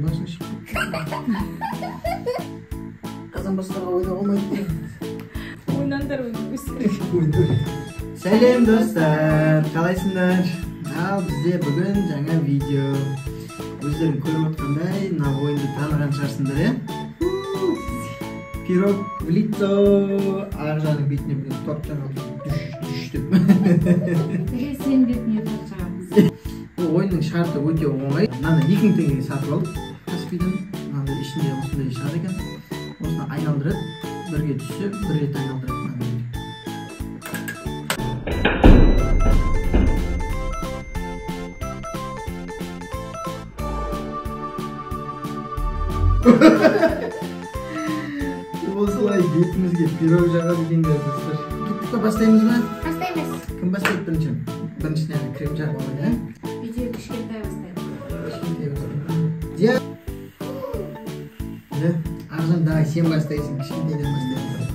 Басың шығып кетті. Қазан бастарға ойнауға болмайды. Ойнаңдар, өсірік. Сәлем достар, қалайсыңдар? Ал бізде бүгін жаңа видео. Өздерің көріп отқандай, мына ойынды таныған шығарсыңдар, иә? Пирог в лицо. Ақжанның бетіне бүгін торт жағамыз. Дүш, дүш деп. Сен бетіне торт жағамыз. Бұл ойынның шарты өте оңай. Мынаны 2000 теңгеге сатып алдық Каспийден. Мынандай ішінде осындай шығады екен. Осыны айналдырып, бірге түссе, бір рет айналдырып мынандай. Осылай бетімізге пирог жағады екен достар. Кеттік па, бастаймыз ба? Бастаймыз. Кім бастайды бірінші? Біріншіден крем жағып алайық, ә? Видео кішкентай бастайық. Кішкентай бастайық. Ақжан, давай сен бастайсың, кішкентайдан бастаймыз.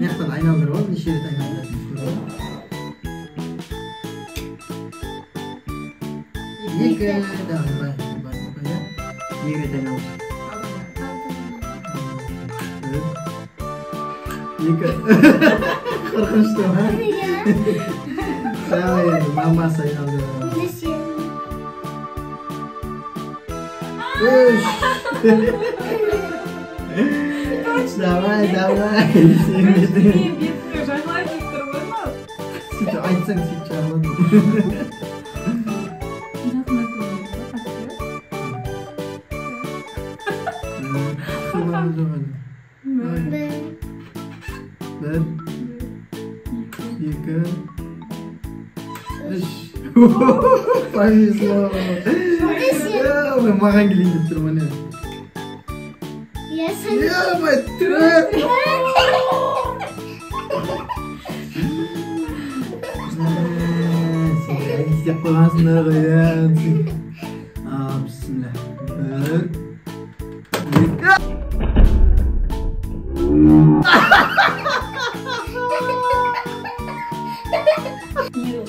Мына жақтан айналдырып ал, неше рет айналдыратынын көріп. Екі, давай, былай, былай, былай, екі рет айналдыр. Бір, екі. Қорқынышты ма? Давай енді, мамасы айналдырады. Үш. Давай, давай. Сен бетіңе. Бетіңе жағылайын деп тұр ғой мынау. Сөйтіп айтсаң, сөйтіп жағылады. Бір, екі, үш. Повезло. Маған келейін деп тұр міне. Ё-моё, төрт. Сендер әдейі істеп қойғансыңдар ғой, иә. Бісміллә. Бір, екі.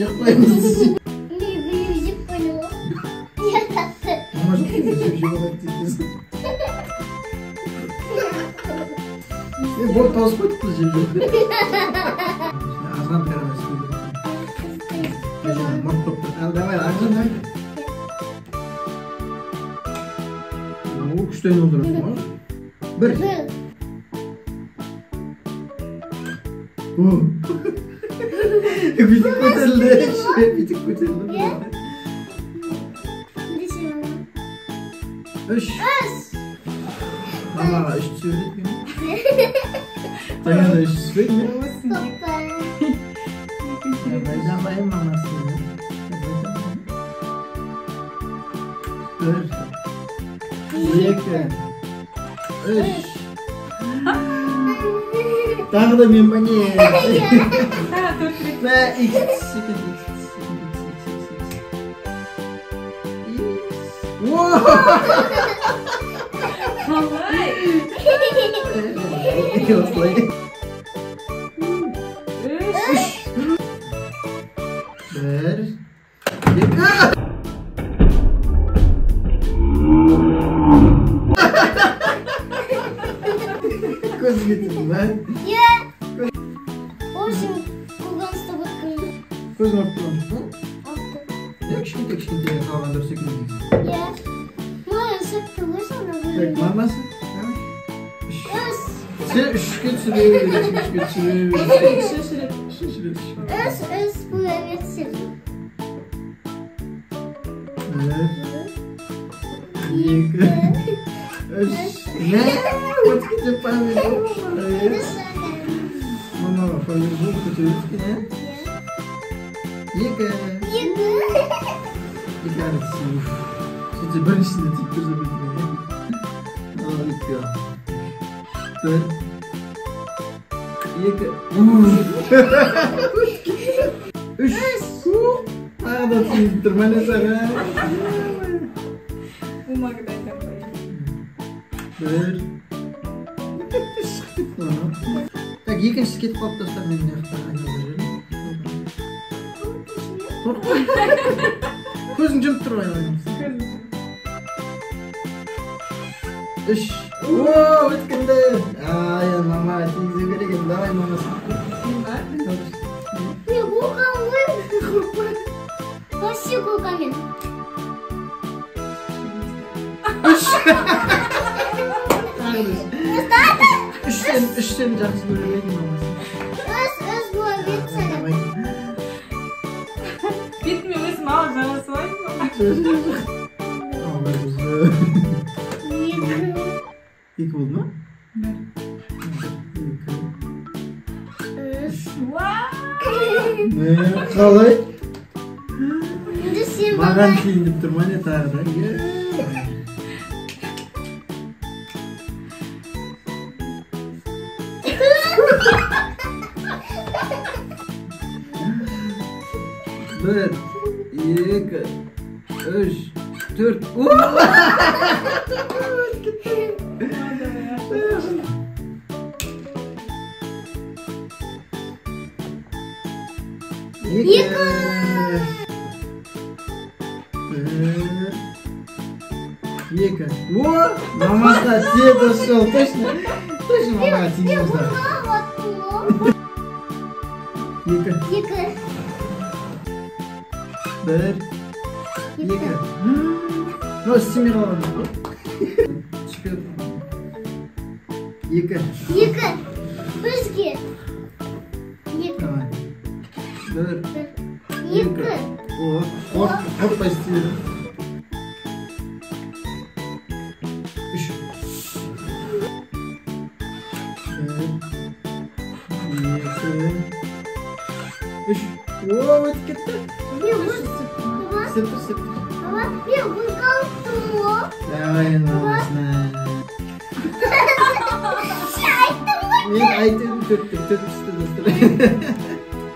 Жақпаймыз. Мен жеп қойдым ғой. Я татты. Мама жоқ кезде жеп жеп алады дейсің. Болды, тауысып қойдық біз жеп жеп. Азғантай ғана істеу керек. Мұрт болып тұр. Ал давай, Ақжан, давай. О, күшті айналдырасың ғой. Бір. Бүйтіп көтерілді. Бүйтіп көтерілді. Үш. Мамаға үш түсе береді ме? Жаңа да үш түспеді ме? Давай, давай, мамасы. Бір, екі, үш. Тағы да мен ба не? Тағы төрт рет. Мә, икс түсе екен, икс түсе екен, икс, икс, икс, икс. Қалай? Осылай. Үш. Бір, екі. Көзіңе тиді ма? Иә. Общем, қорғаныста өткенде. Көзің ауырып тұрған жоқ па? Ауырды. Иә, кішкентай кішкентай қалған дұрыс екен негізі. Иә. Маған сыртты ғой соны. Так, мамасы, давай. Үш. Үш. Сен үшке түсіре бересің, үшке түсіре бересің. Үш рет. Үш рет. Үш, үш, бұл әбетсіз. Бір, екі, үш. Мә, өтіп кетіп повезло. Мамаға повезло, көтереді екен, ә? Екі. Екі. Екі әрі түсі. Сөйтсе біріншісінде тиіп тұрса бетіңе, ә? Ал, екі. Бір, екі, үш. Тағы да тиіп тұр, міне саған. Бумагадан таппай. Бір. Шығып кетті анау. Так, екіншісі кетіп қалды достар, мен мына жақта айналдырып жібердім. Көзің жұмып тұр ғой, айналдырып. Көзім. Үш. О, өткенді. Ай, мама, тигізу керек еді. Давай, мамасы. Мен қорқамын ғой. Вообще қорқамын. Үш. Тағы да үш. Үштен жақсы көрмейді мамасы. Үш бола берді саған. Бетіме өзім алып жаба салайын ба? Екі. Екі болды ма? Бір. Екі. Үш. Қалай? Енді сен маған тиін деп тұр ма не тағы да? Бір, екі, үш, төрт. Екі. Бір, екі. О, мамасына тиеді осы жолы. Точно, точно мамаға тигіземіз. Екі. Екі. Бір, екі. Мынау істемей қалған ғой. Түспей отыр. Екі. Екі. Бізге. Екі. Давай. Бір, екі. О, қорықпай істей бер. Үш. Бір, екі, үш. О, өтіп кетті. Істеп тұр, істеп тұр. Баба, мен қорқып ғой. Давай, мамасына. Сен айттың ғой. Мен айтып едім, төрт деп, төрт түсті достар.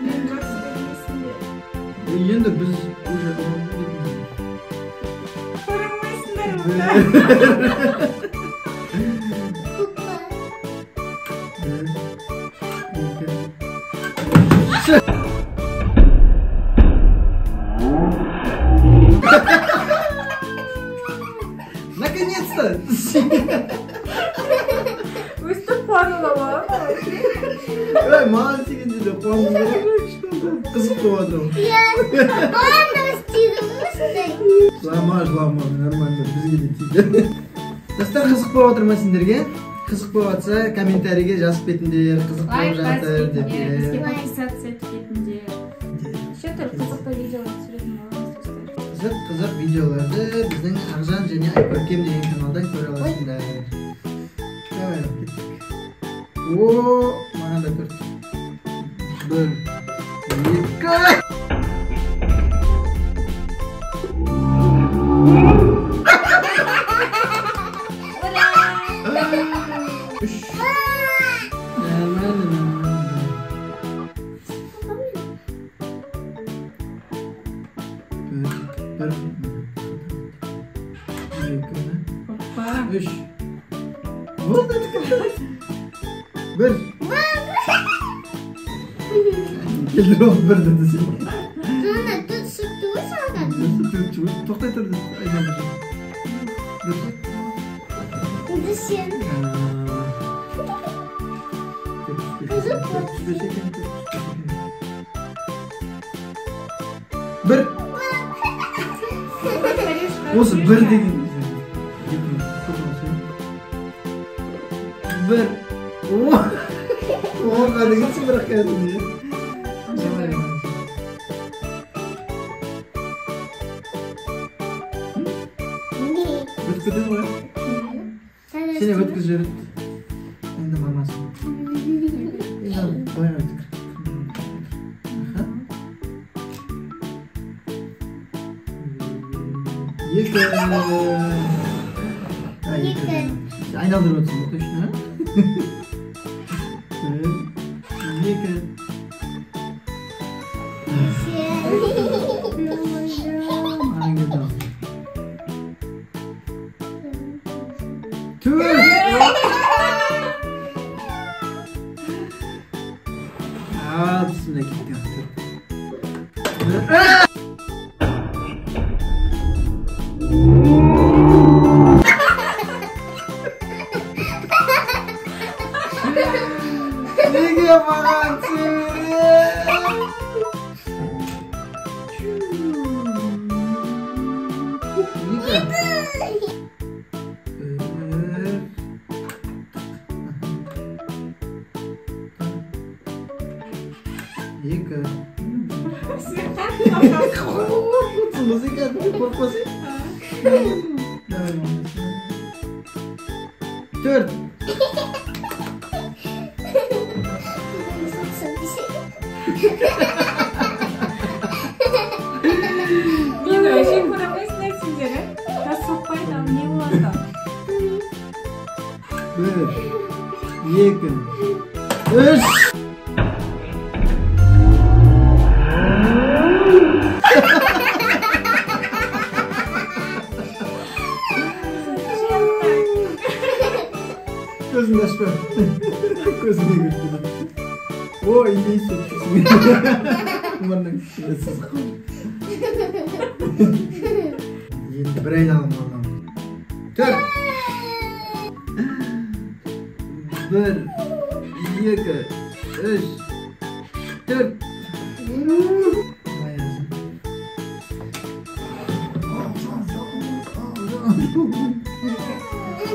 Мен жақсы көрмейсіңдер. Енді біз уже Көрмейсіңдер мұнда. Бір, екі, үш. Наконец-то! Өстіп қуануға болады ма? Ой, маған тигенде де қуанғым келеді. Қызық болып жатыр. Иә, маған да істейді осындай. Жылама, жылама, нормально, бізге де тиді. Достар, қызық болып отыр ма сендерге? Қызық болып жатса, комментарийге жазып кетіңдер, қызық болып жатыр деп. Бізге подписаться етіп кетіңдер. Неше түрлі қызықты видеолар түсіретін боламыз, достар. Қызық қызық видеоларды біздің Ақжан және Айкөркем деген каналдан көре аласыңдар. Давай, кеттік. О, маған да төрт. Бір, екі. Үш. Нормально, нормально. Бір, екі, Опа. үш. Болды, бір. Келдір ол бір деді сен. Мына төрт шықты ғой саған. Төрт шығып, тоқтай тұр деді. Айналдыр. Бір. Енді сен. Қызық Төрт түспесе екен, төрт түспесе екен. Бір. Осы бір деген. Бір. О! Оға дегенсің бірақ кәдімгі. Өтіп кетеді ғой. Сені өткізіп жібереді. Енді мамасы. Енді былай өткір. Екі. Екі. Айналдырып отырсың ба точно? Бір, екі. Маған келді. Төрт. Ал, бісміллә, кеттік. Төрт. Екі. Бір. Екі. Музыка, қорықпасай. Давай, мамасы. 4. Мені вообще көре алмайсыңдар сендер, ә? Тас соқпайды, ал не болады? 1, 2, 3. Көзіңді ашпа. Көзіңе кіріп кетеді. Ой, не соқтысың. Мұрның үстіне сызық. Енді бір айналым қалған. 4. 1, 2, 3, 4.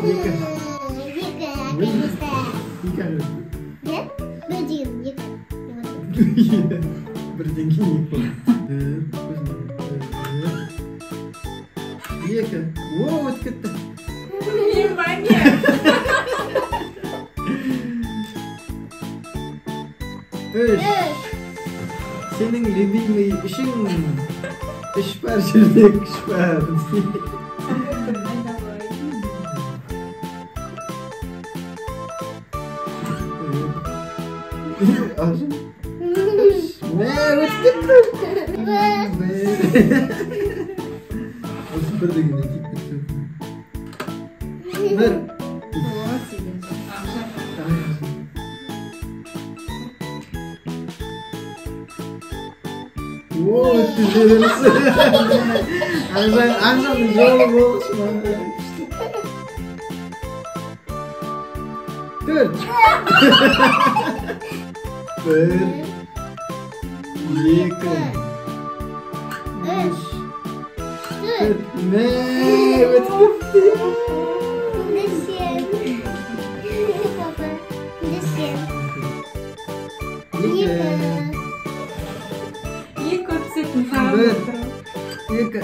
Екі. Екі. Бір деген екі. Бірден кейін екі болды. 1, 2. О, өтіп кетті. Внимание! 3. Сенің любимый үшің. 3 бар жерде күш бар. Ağzım. Мә, өтіп кетті. Осы бір дегеннен тиіп кетті. 1. О, өтіп жібереміз. Ақжанның жолы болшы. 4. 1, 2, 3, 4. Мә, өтіп кетті. Папа, 2. Ең көп түсетін саған. 1, 2. 2.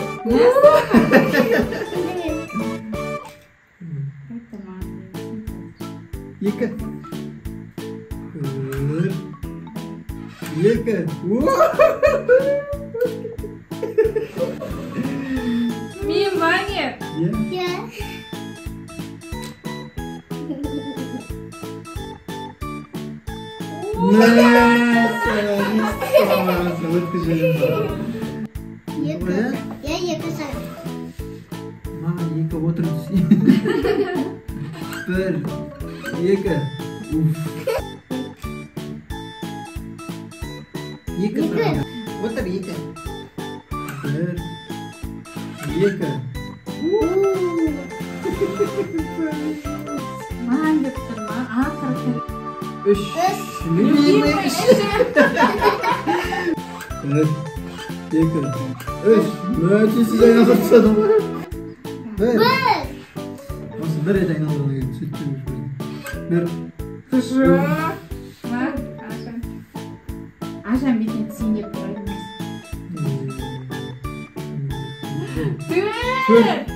1, 2. Мен ба не? Иә. Екі. Иә, 2 саған. Маған 2 отырып түсейін. 1, 2. Уф. 2 саған. Отыр, 2. 1, 2. Маған деп тұр ма? Ақыры. 3. Любимый 3. 1, 2, 3. Мә, тез айналдырып тастадым ғой. 1. Осы бір рет айналдырған кейін сөйтіп 1. Жоқ. Ажан. Ажан бетіне түсейін деп тұр емес. 4.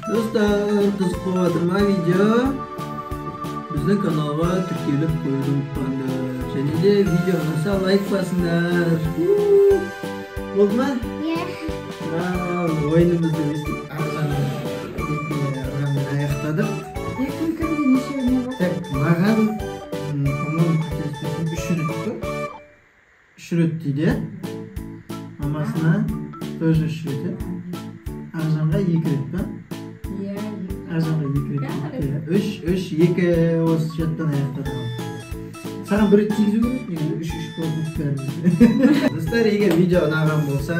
Достар, қызық болып жатыр ма видео? Біздің каналға тіркеліп қоюды ұмытпаңдар. Және де видео ұнаса лайк басыңдар. Болды ма? Иә. Ойынымызды өстіп Ақжанның бетіне ұрғанмен аяқтадық. Кім кімде нешеуіне болды? Так, маған, по-моему, қателеспесем 3 рет па? 3 рет дейді. Мамасына тоже 3 рет, иә? Ақжанға 2 рет па? Иә, Ақжанға 2 рет. 3, 3, 2 осы жаттан аяқтадық. Саған бір рет тигізу керек, негізі 3-3 болды бәріміз. Достар, егер видео ұнаған болса,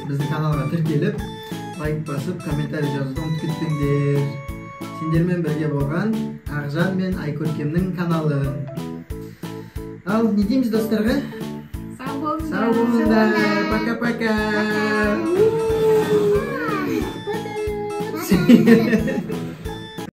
біздің каналға тіркеліп, Лайк басып, комментарий жазуды ұмытып кетпеңдер. Сендермен бірге болған Ақжан мен Айкөркемнің каналы. Ал не дейміз достарға? Сау болыңдар. Сау болыңдар. Пока-пока. Пока.